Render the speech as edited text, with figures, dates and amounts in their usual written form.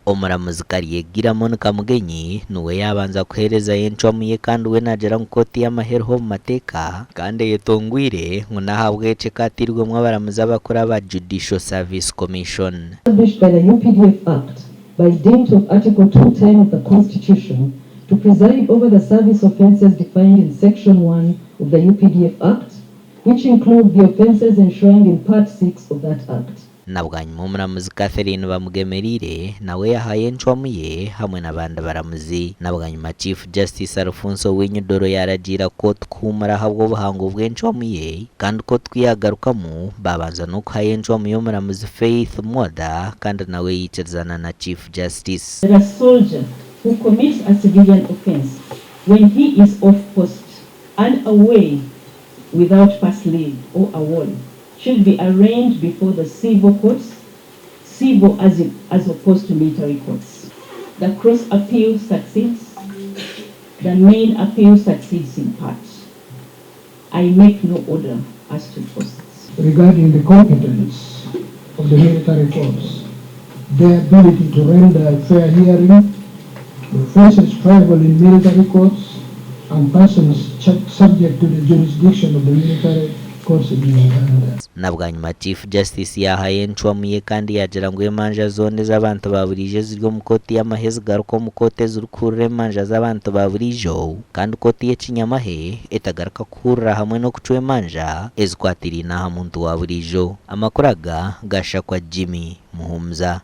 Omuramuzi Karyegira Monica Mugenyi niwe yaabanza kuheerezayo encwamu ye kandi we naagira ngu kooti y'amahe eriho omu mateeka kandi eyetongwire ngu n'ahabw'ekyo ekaatairwemu abaramuzi abakuru aba Judicial Service Commission. Established by the UPDF Act by dint of Article 210 of the Constitution to preside over the service offences defined in Section 1 of the UPDF Act, which include the offences enshrined in Part 6 of that Act. Na bwanyima omuramuzi Catherine Bamugemereire nawe yahayo encwamu ye hamwe n'abandi baramuzi. Na bwanyima Chief Justice Alfonse Owiny-Dollo yaragiira kooti kuhuumura ahabw'obuhango bw'encwamu ye kandi kooti ku yagarukamu babanza n'okuhayo encwamu y'omuramuzi Faith Mwodha kandi nawe yaikirizana na Chief Justice. That a soldier who commits a civilian offence when he is off post and away without pass leave or award should be arraigned before the civil courts, civil as, in, as opposed to military courts. The cross appeal succeeds, the main appeal succeeds in part. I make no order as to costs. Regarding the competence of the military courts, their ability to render a fair hearing, the offences triable in military courts, and persons subject to the jurisdiction of the military courts in Uganda. Na bwanyima Chief Justice yaahayo encwamu ye kandi yaagira ngu emanja zoona ez'abantu ba buriijo eziri omu kooti y'amahe zigaruka omu kooti ezirikuhurira emanja z'abantu ba buriijo kandi kooti y'ekinyamahe etagaruka kuhurira hamwe n'okucwa emanja ezikwatiraine aha muntu wa buriijo. Amakuru aga gashakwa Jimmy Muhumuza.